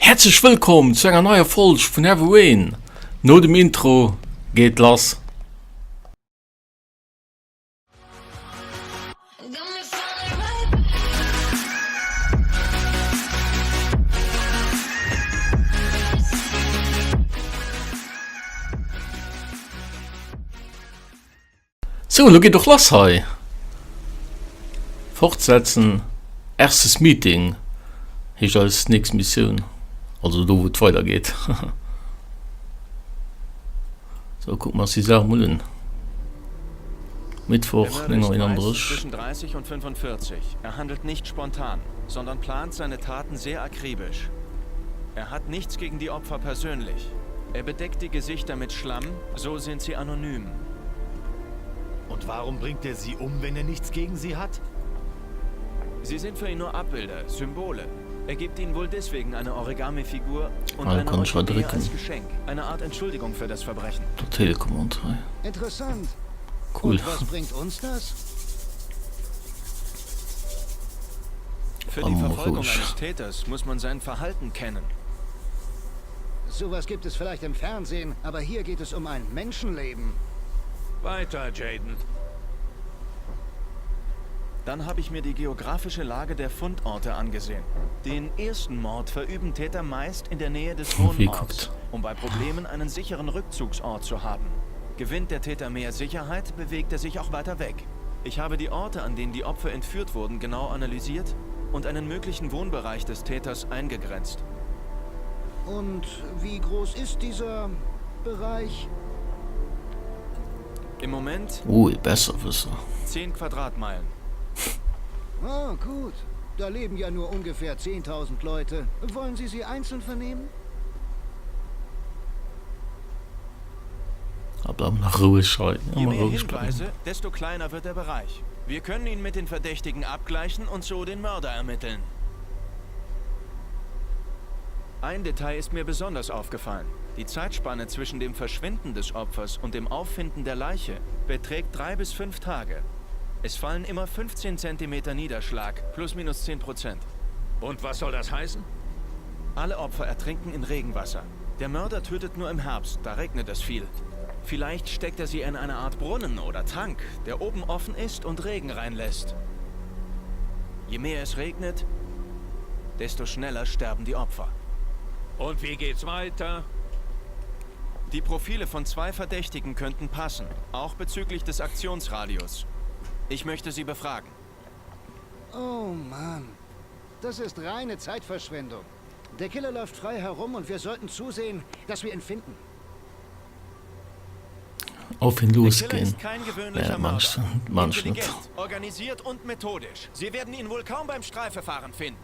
Häerzlech wëllkomm zu enger neier Folg vun Heavy Rain. No dem Intro geet lass. Sou, elo geet och lass hei. Fortsetzen, erstes Meeting heescht eis nächst Missioun, also do wou et weider geet. Sou, kucke mer eis déi Saach mol un. Mittwoch, Der Mörder ist 9.31 meist Uhr. zwischen 30 und 45. Er handelt nicht spontan, sondern plant seine Taten sehr akribisch. Er hat nichts gegen die Opfer persönlich. Er bedeckt die Gesichter mit Schlamm, so sind sie anonym. Und warum bringt er sie um, wenn er nichts gegen sie hat? Sie sind für ihn nur Abbilder, Symbole. Er gibt ihnen wohl deswegen eine Origami-Figur und Ah, eine kann ich Orchidee drücken. als Geschenk. Eine Art Entschuldigung für das Verbrechen. Der Telecommand hei. Interessant. Cool. Und was bringt uns das? Für die Verfolgung eines Täters muss man sein Verhalten kennen. Sowas gibt es vielleicht im Fernsehen, aber hier geht es um ein Menschenleben. Weiter, Jaden. Dann habe ich mir die geografische Lage der Fundorte angesehen. Den ersten Mord verüben Täter meist in der Nähe des Wohnorts, um bei Problemen einen sicheren Rückzugsort zu haben. Gewinnt der Täter mehr Sicherheit, bewegt er sich auch weiter weg. Ich habe die Orte, an denen die Opfer entführt wurden, genau analysiert und einen möglichen Wohnbereich des Täters eingegrenzt. Und wie groß ist dieser Bereich? Im Moment Ui, Besserwisser. 10 Quadratmeilen. Ah, gut. Da leben ja nur ungefähr 10.000 Leute. Wollen Sie sie einzeln vernehmen? Aber nach ruhig hei. Je Ëmmer mehr roueg bleiwen. Hinweise, desto kleiner wird der Bereich. Wir können ihn mit den Verdächtigen abgleichen und so den Mörder ermitteln. Ein Detail ist mir besonders aufgefallen. Die Zeitspanne zwischen dem Verschwinden des Opfers und dem Auffinden der Leiche beträgt drei bis fünf Tage. Es fallen immer 15 Zentimeter Niederschlag, plus minus 10 Prozent. Und was soll das heißen? Alle Opfer ertrinken in Regenwasser. Der Mörder tötet nur im Herbst, da regnet es viel. Vielleicht steckt er sie in eine Art Brunnen oder Tank, der oben offen ist und Regen reinlässt. Je mehr es regnet, desto schneller sterben die Opfer. Und wie geht's weiter? Die Profile von zwei Verdächtigen könnten passen, auch bezüglich des Aktionsradius. Ich möchte sie befragen. Oh Mann, das ist reine Zeitverschwendung. Der Killer läuft frei herum und wir sollten zusehen, dass wir ihn finden. Auf ihn Der Killer losgehen. ist kein gewöhnlicher Ja, manch, Mörder. manch net. Intelligent, organisiert und methodisch. Sie werden ihn wohl kaum beim Streifefahren finden.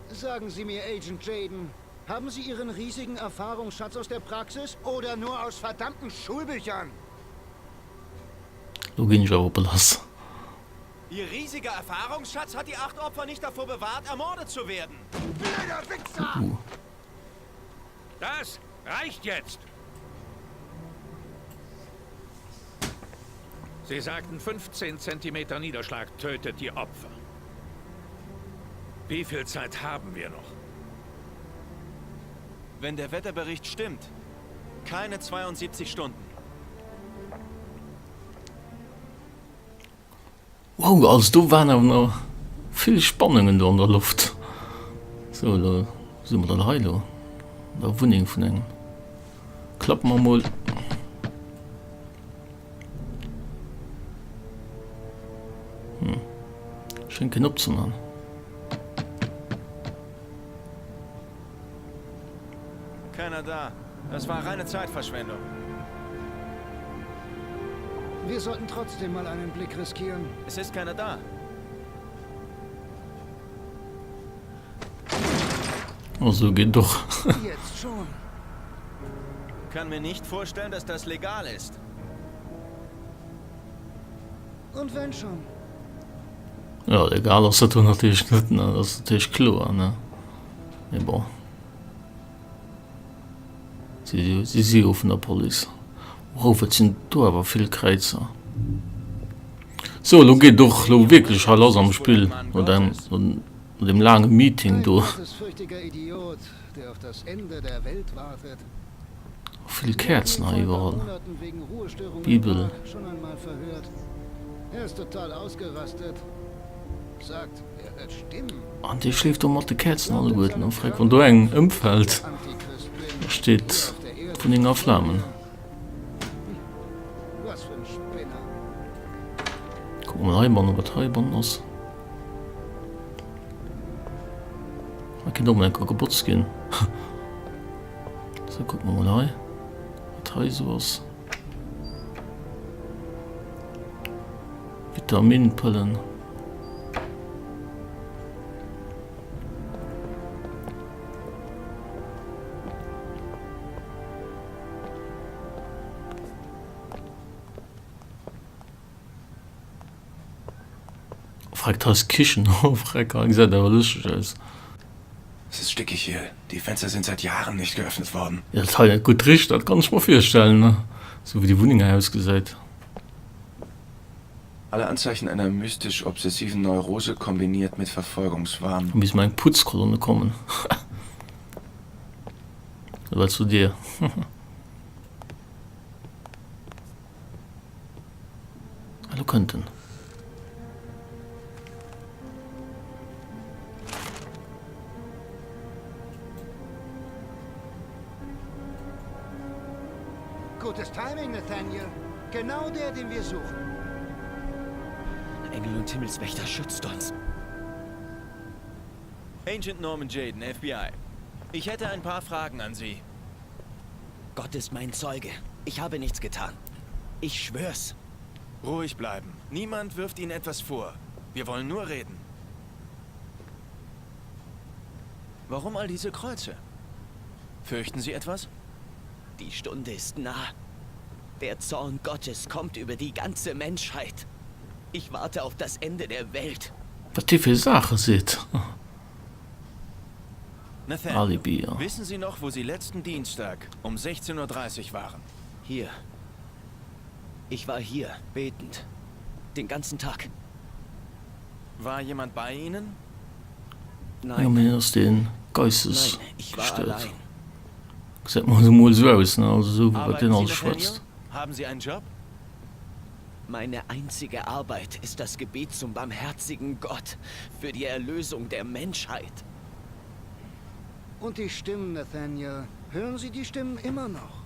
Sagen Sie mir, Agent Jaden, haben Sie Ihren riesigen Erfahrungsschatz aus der Praxis oder nur aus verdammten Schulbüchern? Lo ginn ech awer op e lass. Ihr riesiger Erfahrungsschatz hat die acht Opfer nicht davor bewahrt, ermordet zu werden. Blöder Wichser! Uh. Das reicht jetzt! Sie sagten, 15 Zentimeter Niederschlag tötet die Opfer. Wie viel Zeit haben wir noch? Wenn der Wetterbericht stimmt, keine 72 Stunden. Wow, also do waren awer nach vill Spannungen do an der Loft. Sou, elo si mer dann hei elo an der Wunneng vun engem. Klappe mer mol. Hm, schéngt keen opzeman. Keiner da. Das war reine Zeitverschwendung. Wir sollten trotzdem mal einen Blick riskieren. Es ist keiner da. Also geht doch. Jetzt schon. Kann mir nicht vorstellen, dass das legal ist. Und wenn schon. Ja, legal ass dat do natierlech net, ne? Dat ass natierlech kloer, ne? Mee bon. Si, si si jo vun der Police. Wow, wat sinn do awer vill Kräizer. So, elo geet och elo wierklech hei lass am Spill, no dem, no. No deem laange Meeting Ein do. gottesfürchtiger Idiot, der auf das Ende der Welt wartet. Vill Wir haben Käerzen ihn vor hei ein paar iwwerall. Monaten wegen Ruhestörung im Bibel. Park schon einmal verhört. Er ist total ausgerastet. Sagt, er hört Stimmen. An dee schleeft do mat de Käerzen Glaubt in alleguerten. seinem Oh freck, wann do eng Krankenhaus, ëmfällt, dass ich der Antichrist bin, da steet hier auf der Erde d'Wunneng a die Flamen. Folge. Hm, was für ein Spinner. Kucke mer mol heibannen, wat heibannen ass. Hei kéint och mol eng Kéier gebotzt ginn. Sou, kucke mer mol hei, wat hei esou ass. Vitaminpëllen. Freck da ass Kichen oh freck hei gesäit awer lëschteg aus. Es ist stickig hier, die Fenster sind seit Jahren nicht geöffnet worden. Jo dat hei net gutt richt, dat kann ech mer virstellen, sou wéi déi Wunneng hei ausgesäit. Alle Anzeichen einer mystisch-obsessiven Neurose kombiniert mit Verfolgungswahn. Da misst mol eng Putzkolonne kommen. Oder zu dir. Ah, do kënnt en. Gutes Timing, Nathaniel. Genau der, den wir suchen. Engel und Himmelswächter schützt uns. Agent Norman Jaden, FBI. Ich hätte ein paar Fragen an Sie. Gott ist mein Zeuge. Ich habe nichts getan. Ich schwör's. Ruhig bleiben. Niemand wirft Ihnen etwas vor. Wir wollen nur reden. Warum all diese Kreuze? Fürchten Sie etwas? Die Stunde ist nah. Der Zorn Gottes kommt über die ganze Menschheit. Ich warte auf das Ende der Welt. Wat dee fir Saache seet. Nathaniel, Alibi, ja. wissen Sie noch, wo Sie letzten Dienstag um 16.30 Uhr waren? Hier. Ich war hier, betend. Den ganzen Tag. War jemand bei Ihnen? Jo, mee Nein. ass dee Nein, ich war geistesgestört? allein. Gesäit mol esou mol esou aus, ne? Also esou wéi wat Arbeiten deen Sie, alles Nathaniel? schwätzt. Haben Sie einen Job? Meine einzige Arbeit ist das Gebet zum barmherzigen Gott für die Erlösung der Menschheit. Und die Stimmen, Nathaniel. Hören Sie die Stimmen immer noch?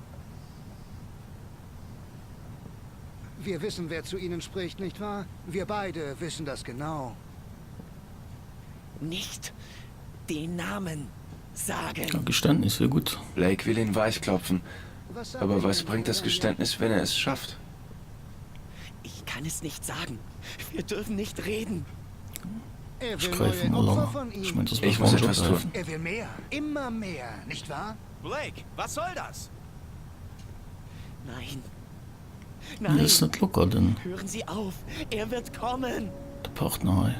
Wir wissen, wer zu Ihnen spricht, nicht wahr? Wir beide wissen das genau. Nicht den Namen sagen. Ja, Geständnis wier gutt. Blake will ihn weichklopfen. Was sagt Aber er was Ihnen, bringt das Nathaniel? Geständnis, wenn er es schafft? Ich kann es nicht sagen. Wir dürfen nicht reden. Er Ech will gräifen neue mol Opfer an. von Ech Ihnen. mengen, dass Ich mer muss falsch etwas tun. agräifen. Er will mehr, immer mehr, nicht wahr? Blake, was soll das? Nein. Deen Nein. ass net locker, den. Hören Sie auf. Er wird kommen. De Partner hei.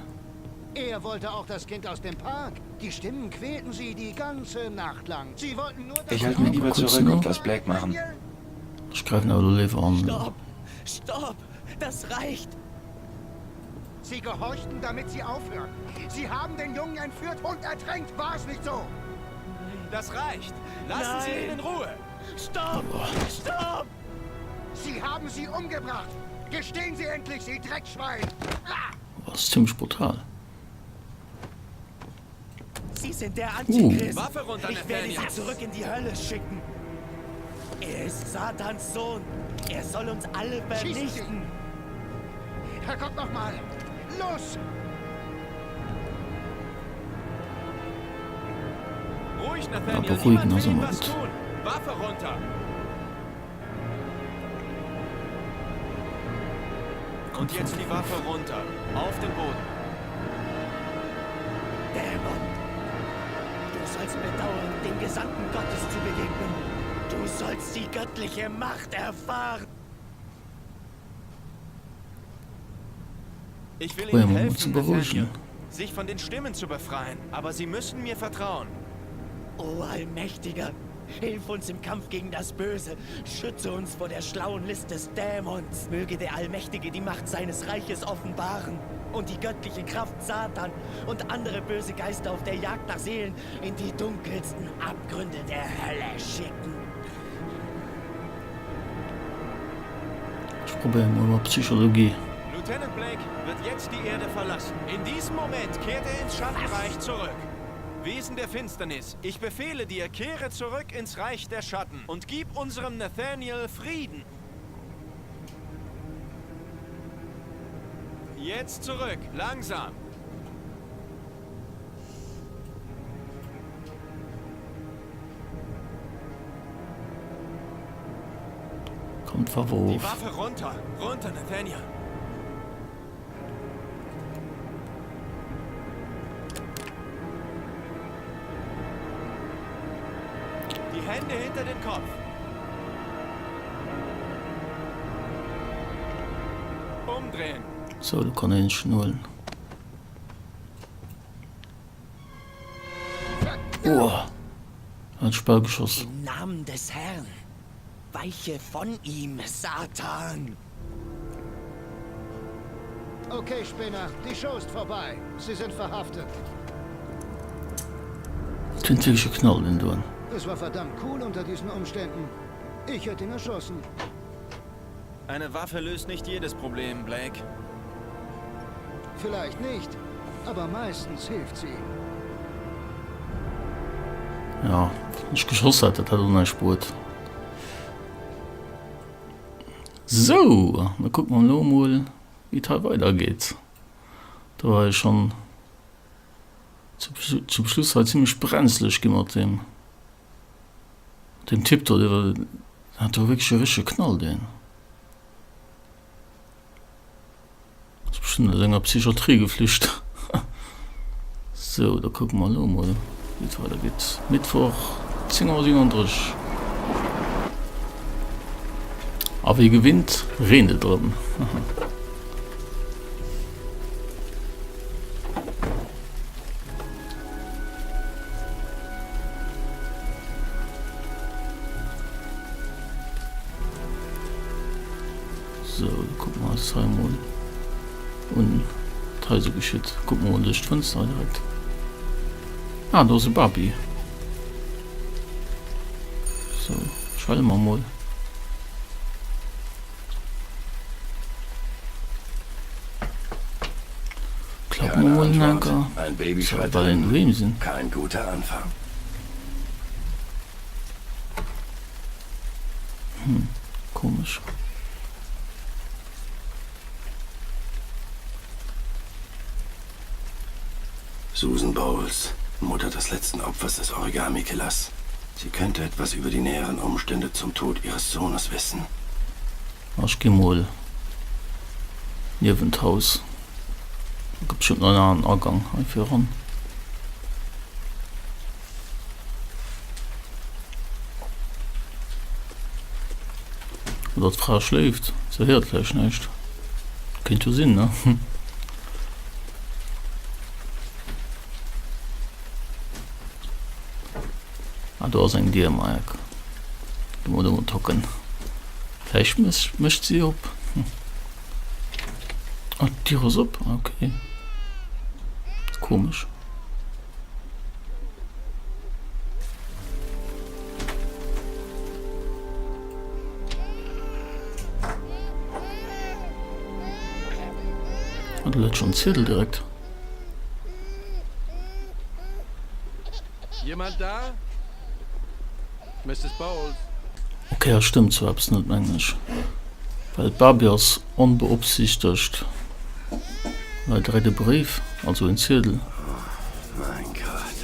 Er wollte auch das Kind aus dem Park. Die Stimmen quälten sie die ganze Nacht lang. Sie wollten nur, dass Ich sie halte mich lieber Kurz zurück no. und lass Blake machen. Ech gräifen awer elo léiwer an. Stopp! Stopp! Das reicht! Sie gehorchten, damit sie aufhören. Sie haben den Jungen entführt und ertränkt. War es nicht so? Das reicht! Lassen Sie ihn in Ruhe! Stopp! Stopp! Sie haben sie umgebracht! Gestehen Sie endlich, Sie Dreckschwein! Ah! Boah, ass ziemlech brutal. Sie sind der Uh. Antichrist! Waffe runter, Ich werde Sie zurück in die Hölle schicken! Er ist Satans Sohn! Er soll uns alle Schießen Sie! vernichten! Er kommt noch mal! Los! Ruhig, Ja, Nathaniel! beruhigen Niemand ass will Ihnen ëmmer was gutt. tun! Waffe runter! Und jetzt die Waffe runter. Auf den Boden. Dämon! Du sollst bedauern, dem Gesandten Gottes zu begegnen. Du sollst die göttliche Macht erfahren. Ich will Probieren Ihnen wir mal zu helfen, beruhigen. Nathaniel, sich von den Stimmen zu befreien. Aber Sie müssen mir vertrauen. O Allmächtiger, hilf uns im Kampf gegen das Böse. Schütze uns vor der schlauen List des Dämons. Möge der Allmächtige die Macht seines Reiches offenbaren. Und die göttliche Kraft Satan und andere böse Geister auf der Jagd nach Seelen in die dunkelsten Abgründe der Hölle schicken. Ech probéieren mol mat Psychologie. Lieutenant Blake wird jetzt die Erde verlassen. In diesem Moment kehrt er ins Schattenreich zurück. Wesen der Finsternis, ich befehle dir, kehre zurück ins Reich der Schatten und gib unserem Nathaniel Frieden. Jetzt zurück, langsam. Kommt Die Verwurf. Waffe runter, runter, Nathaniel. Die Hände hinter den Kopf. Umdrehen. Sou, do kann een sech huelen. Uah, hat ech bal geschoss. Im Namen des Herrn, weiche von ihm, Satan! Okay, Spinner, die Show ist vorbei. Sie sind verhaftet. Et huet wierklech geknallt den doen. Es war verdammt cool unter diesen Umständen. Ich hätte ihn erschossen. Eine Waffe löst nicht jedes Problem, Blake. Vielleicht nicht, aber meistens hilft sie. Ja, wann ech geschoss hätt, dat hätt och näischt bruet. Sou, da kucke mer elo emol, wéi et hei weidergeet. Do war jo schonn zum Schluss hei zimmlech brenzlech gi mat deem, deem Typ do. Dee war, deen hat do wierklech e richtege Knall, deen. Ass bestëmmt aus enger Psychiatrie geflücht. Sou, da kucke mer elo mol, wéi et weidergeet. Mittwoch, 10 Auer 37. A wéi gewinnt reent et erëm. Sou, da kucke mer eis hei emol un, wat hei esou geschitt. Kucke mer emol duerch d'Fënster hei direkt. Ah, do ass e Barbie. Sou, schwelle mer emol. Klappe mer Keine emol den Antwort. Anker. Ein Baby Soll schreit bei den drin. doheem sinn. Kein guter Anfang. Hm, komesch. Susan Bowles, Mutter des letzten Opfers des Origami-Killers. Sie könnte etwas über die näheren Umstände zum Tod ihres Sohnes wissen. Ech gi mol niewent d'Haus. Do gëtt bestëmmt nach en aneren Agang hei fir eran. Oder d'Fra schléift, se héiert vläicht näischt. Kéint jo sinn, ne? Ah, do ass eng Dier am Eck. Gi mer do mol tocken. Vläicht mécht si op. Ah, d'Dier ass op, okay. Komesch. Ah, do läit schonn en Ziedel direkt. Jemand da? Mrs. Bowles? Ok, dat stëmmt zwar eppes net, mengen ech, well d'Barbie ass onbeopsiichtegt hei direkt e Bréif, also en Ziedel. Oh mein Gott.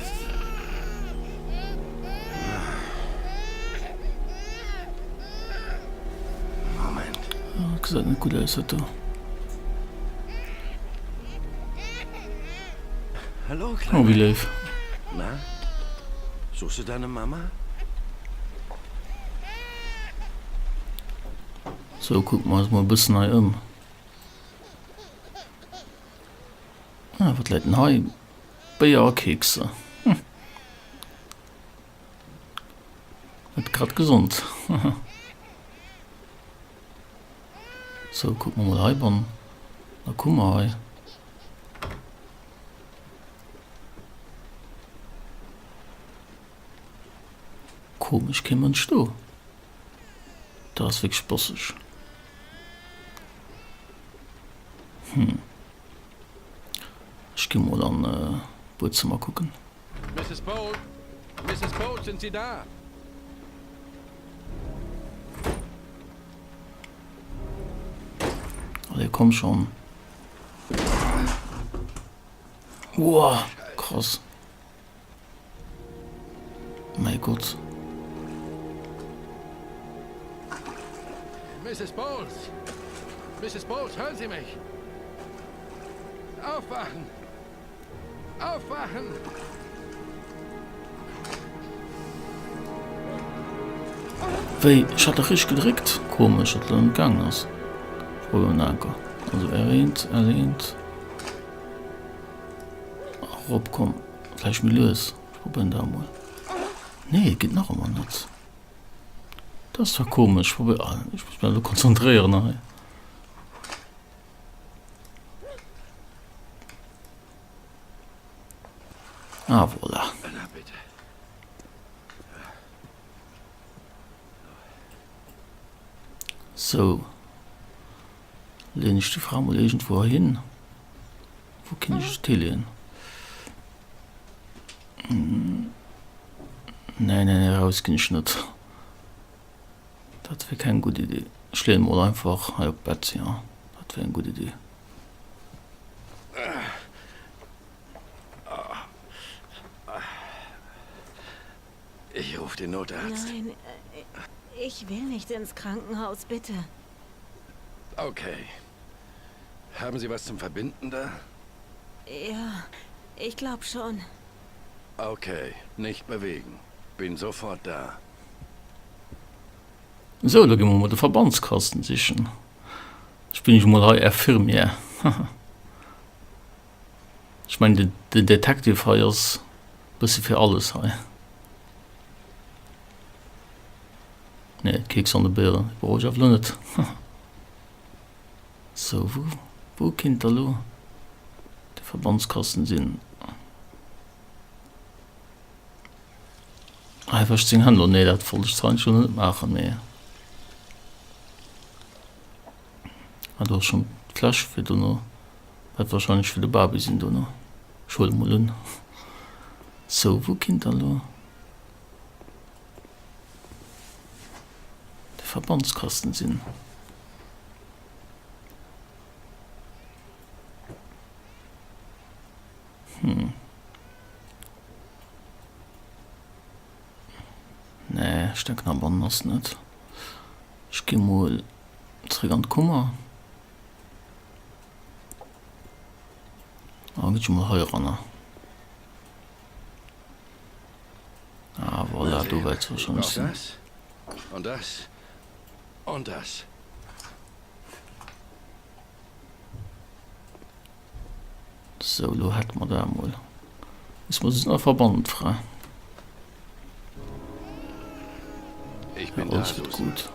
Moment. Dat gesäit net gutt aus, dat do. Hallo, Oh, Kleiner. wéi léif. Na, suchst du deine Mama? Sou, kucke mer eis mol e bëssen hei ëm. Ah, wat läit denn hei? Béier a Kekser. Hm. Net grad gesond. Sou, kucke mer mol heibannen. Da kucke mer hei. Komesch, kee Mënsch do. Dat ass wierklech bosseg. Hm. Ech gi mol an d'Buedzëmmer kucken. Mrs. Bolt! Mrs. Bolt, sind Sie da? Allez, komm schon. Uah, krass. Mäi Gott. Mrs. Bowles! Mrs. Bowles, hören Sie mich! Aufwachen! Aufwachen! Wéi? Ech hat dach richteg gedréckt. Komesch, datt lo net gaangen ass. Ech probéieren nach eng Kéier. Also R1, L1. Erop, komm. Vläicht méi lues. Ech probéieren dat emol. Nee, et geet nach ëmmer net. Dat ass zwar komesch. Ech probéieren, ech muss mech elo konzentréieren hei. Ah, voilà. Na bitte. Sou. Leen ech déi Fra mol iergendwou heihin. Wou kinn ech et hileeën? Nee, nee, nee, raus ginn ech net. Dat wier keng gutt Idee. Ech leeën mol einfach hei op d'Bett, jo, dat wier eng gutt Idee. Ich ruf den Notarzt. Nein, ich will nicht ins Krankenhaus, bitte. Okay. Haben Sie was zum Verbinden da? Ja, ich glaube schon. Okay, nicht bewegen. Bin sofort da. Sou, lo gi mer mol de Verbandskasten sichen. Ech bin ech mol hei Infirmière. Ech mengen den Detective hei ass bësse fir alles hei. Nee, d'Keks an de Bier brauch ech awer lo net. Sou, wou, wou kinnt da lo de Verbandskasten sinn? Ah, hie wäscht seng Hänn lo. Nee, dat wollt ech zwar eigentlech lo net maachen, mee. Ah, do ass schonn d'Fläsch fir dono. Wäert wahrscheinlech fir de Baby sinn dono. Ech huele mol un. Sou, wou kinnt da lo de Verbandskasten sinn? Hm. Nee, ech denken heibannen ass net. Ech gi mol zréck an d'Kummer. Ah, ginn ech mol hei eranner. Ah, voilà, do wäert se wahrscheinlech sinn. Und das. Und das. Sou, lo hätte mer dat emol. Muss mer se nach verbannen, d'Fra. Ich bin Ja, da, alles wird Susan. gut.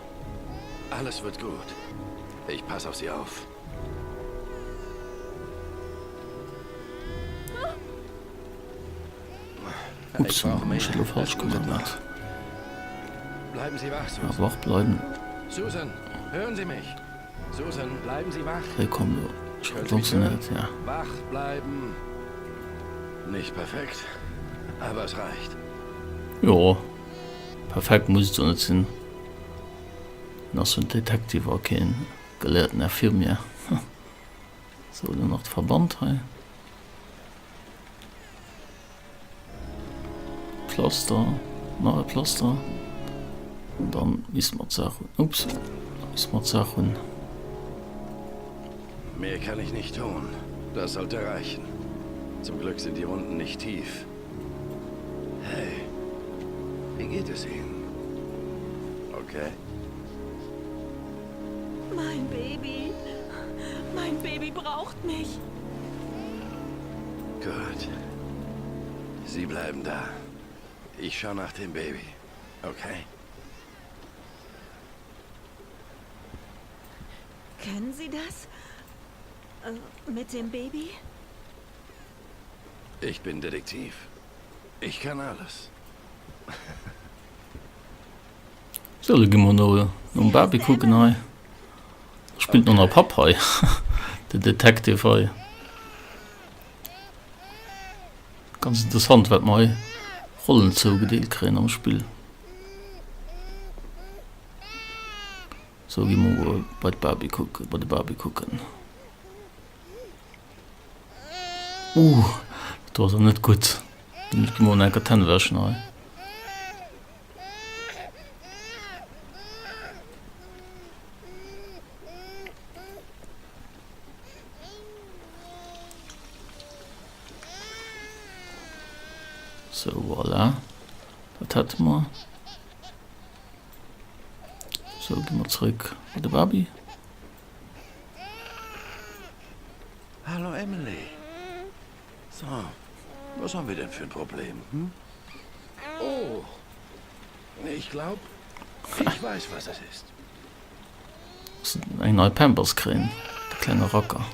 Alles wird gut. Ich pass auf Sie auf. Ups, Ich brauche mehr. ech hat lo falsch Es blutet gemacht. noch. Bleiben Sie wach, Ja, Susan. wach bleiben. Susan, hören Sie mich. Susan, bleiben Sie wach. Hey, komm lo. Ech Können wollt Sie mich hören? funktioniert, ja. Wach bleiben. Nicht perfekt, aber es reicht. Jo, perfekt muss et jo net sinn. En ass jo en Detective a keen gelehrten Infirmier. Sou, elo nach de Verband hei. Pflaster, nach e Pflaster. Und dann misste mer d'Saach hunn. Ups, da misste mer d'Saach hunn. Mehr kann ich nicht tun. Das sollte reichen. Zum Glück sind die Wunden nicht tief. Hey, wie geht es Ihnen? Okay. Mein Baby. Mein Baby braucht mich. Gut. Sie bleiben da. Ich schaue nach dem Baby. Okay? Können Sie das? Äh, mit dem Baby? Ich bin Detektiv. Ich kann alles. Sou, lo gi mer no nom Barbie kucken hei. Spillt no nach Papp hei, den Detective hei. Ganz interessant, wat mer hei Rollen zougedeelt kréien am Spill. Sou, gi mer mol bei d'Barbie kucken, bei de Barbie kucken. Uh, dat do ass awer net gutt. Ech gi mol enker d'Hänn wäschen hei. Sou, voilà. Dat hätte mer. Sou, gi mer zréck bei de Barbie. Hallo Emily. So, was haben wir denn für ein Problem? Hm? Oh, ich glaub, ich weiß, was es ist. Muss eng nei Pampers kréien, de klenge Racker.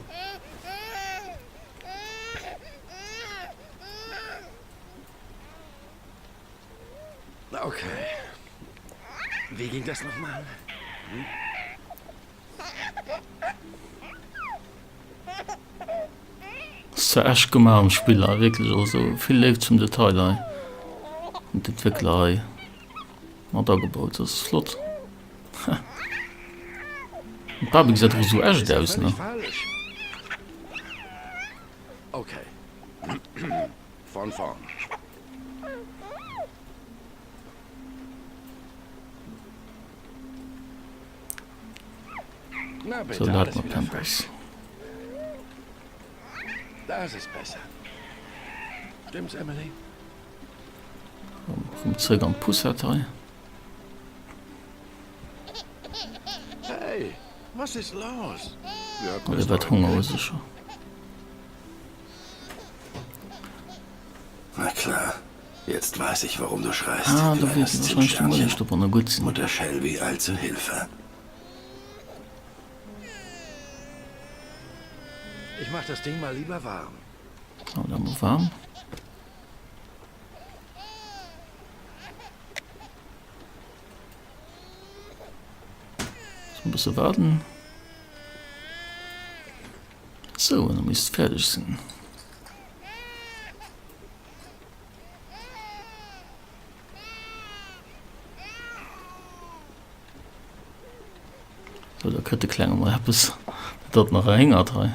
Okay. Wie ging das nochmal? Hm? Ass zwar echt gemaach am Spill hei, wierklech, also vill Léift zum Detail hei hunn d'Entwéckler hei mat agebaut, dat ass flott. An d'Barbie gesäit och esou echt aus, ne? Okay. Von vorn. Sou, lo hätte mer Pampers. Rëm zréck an d'Poussette hei. Oh, dee wat Honger hu sécher. Na klar. Jetzt weiß ich, warum du schreist, Ah, do kleines wäerte wahrscheinlech déi Zimtsternchen. Muelegdobber gutt sinn. Mutter Shelby eilt zu Hilfe. Ich mach das Ding mal lieber warm. Oh, da mol waarm. So, e bësse waarden. Sou, an da misst fäerdeg sinn. So, da kritt de Klenge mol eppes, dat nach erhéngert hei.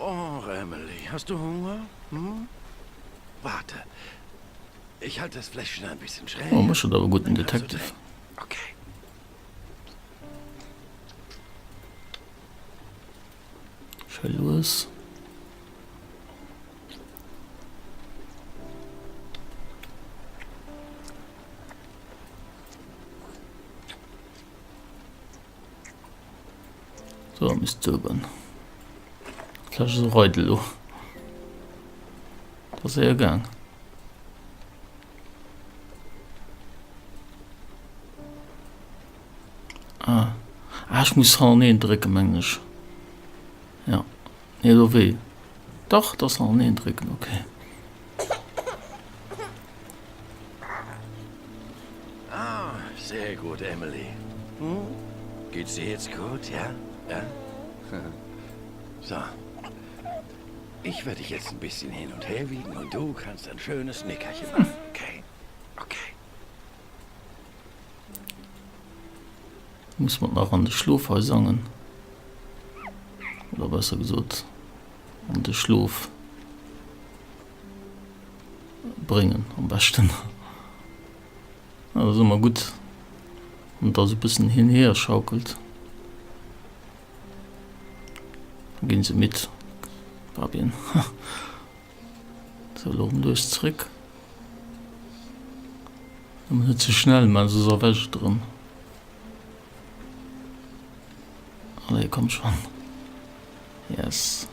Oh, Emily, hast du Hunger? Hm? Warte. Ich halte das Fläschchen ein bisschen schräg. Oh, mécht dat awer gutt, den Dann kannst du Detective. trinken. Okay. Schéi lues. So, da misst du goen. D'Fläsch ass och eidel elo. Dat ass séier gaang. Ah, ah ech muss hannereen drécken, mengen ech. Ja. Nee, do wéi. Dach, dat ass hannereen drécken, okay. Ah, sehr gut, Emily. Hm? Geht's dir jetzt gut, ja? Ja? So. Ich werde dich jetzt ein bisschen hin und her wiegen und du kannst ein schönes Nickerchen machen, okay? Okay. Muss mer nach an de Schlof hei sangen. Oder besser gesot an de Schlof bréngen am beschten. Dat ass ëmmer gutt, wann et da sou e bëssen hin hier schaukelt. Da ginn se midd, d'Barbien. Sou, elo erëm lues zréck. Nëmmen net ze schnell man, soss erwächt et erëm. Allez, komm schon. Yes.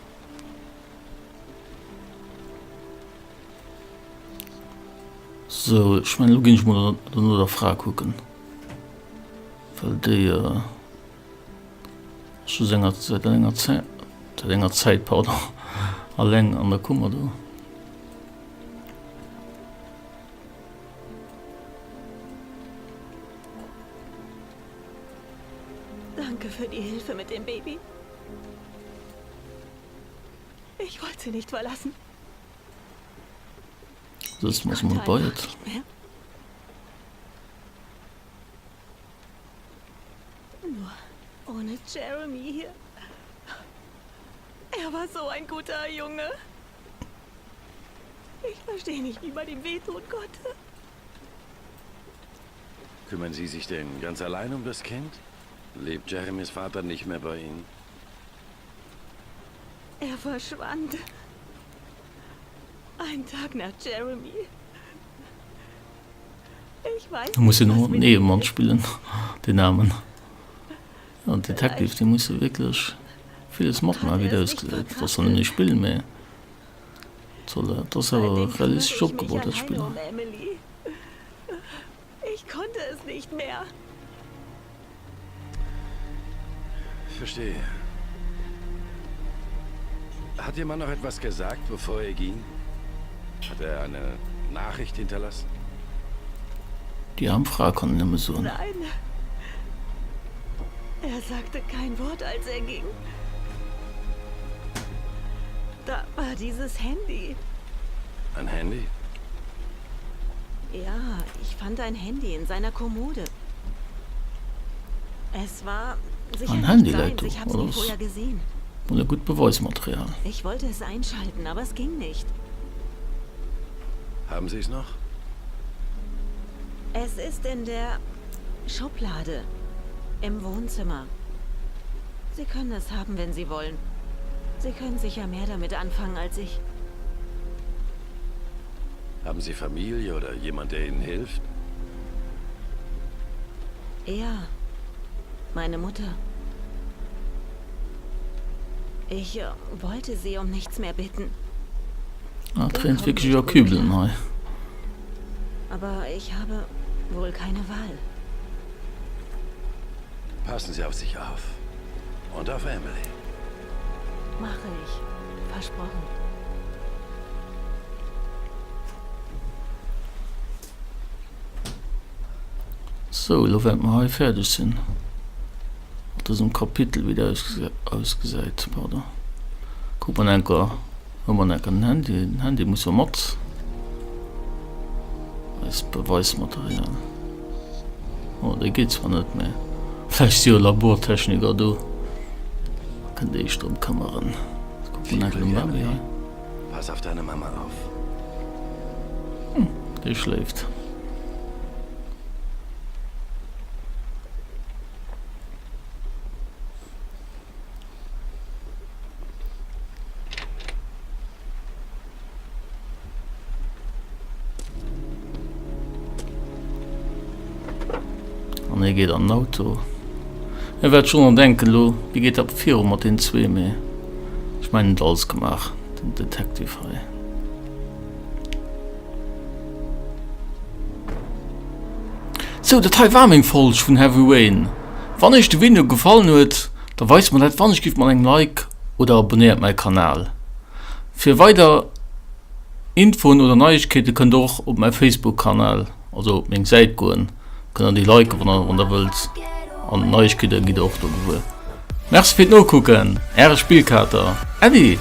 Sou, ech mengen, elo ginn ech mol no der Fra kucken. Well déi ass scho sänger säit enger Zäit, säit enger Zäit, pardon, alleng an der Kummer do. Danke für die Hilfe mit dem Baby. Ich wollte sie nicht verlassen. Das muss man bei nicht mehr. Nur ohne Jeremy hier. Er war so ein guter Junge. Ich verstehe nicht, wie man ihm wehtun konnte. Kümmern Sie sich denn ganz allein um das Kind? Lebt Jeremys Vater nicht mehr bei Ihnen? Er verschwand. Ein Tag nach Jeremy. Ich weiß Da muss nicht, en was och mit den ihm Ehemann ist. spillen, den Aarmen. Ja, Detective, dee muss jo wierklech villes matmachen, Hat wéi er et es nicht ausgesäit. Dat soll en verkraftet. net spillen, mä et soll, et ass awer Seitdem kümmere realistesch ich mich opgebaut, dat alleine Spill. um Emily. Ich konnte es nicht mehr. Verstehe. Hat Ihr Mann noch etwas gesagt, bevor er ging? Hat er eine Nachricht hinterlassen? Déi aarm Fra kann een nëmme soen. Nein. Er sagte kein Wort, als er ging. Da war dieses Handy. Ein Handy? Ja, ich fand ein Handy in seiner Kommode. Es war sicher Ein nicht Handy seins. läit do, Ich hab's oder nie was? vorher gesehen. Mol e gutt Beweismaterial. Ich wollte es einschalten, aber es ging nicht. Haben Sie es noch? Es ist in der Schublade im Wohnzimmer. Sie können es haben, wenn Sie wollen. Sie können sicher mehr damit anfangen als ich. Haben Sie Familie oder jemand, der Ihnen hilft? Ja, meine Mutter. Ich äh, wollte sie um nichts mehr bitten. Ah, Wir et reent kommen wierklech nicht iwwer gut Kübelen klar. hei. Aber ich habe wohl keine Wahl. Passen Sie auf sich auf. Und auf Emily. Mache ich. Versprochen. Sou, elo wäerte mer hei fäerdeg sinn mat dësem Kapitel, wéi dat ausgesäit. Pardon. Kucke mer nach enker, hu mer nach enker den Handy. Den Handy muss jo mat, eist Beweismaterial. Oh, dee geet zwar net, mä vläicht si jo Labortechniker do, da kënnt Dir iech drëm këmmeren. Kucke mer Viel nach enker Glück, den Bambi Emily. hei. Pass auf deine Mama auf. Dee schléift. An hie geet an den Auto. Ech wäert schonn an denken elo, wéi geet dat viru mat deenen zwee, mee ech mengen en huet alles gemaach, den Detective hei. Sou, dat hei war meng Folg vun Heavy Rain. Wann iech de Video gefallen huet, da weist mer dat wannechgift mat engem Like oder abonnéiert mäi Kanal. Fir weider Infoen oder Neiegkeete kënnt der och op mäi Facebook Kanal, also op meng Säit goen. Kënnt der déi liken wann der wëllt an Neiegkeete gitt der och do gewuer. Merci fir d'Nokucken, äre Spillkater Äddi!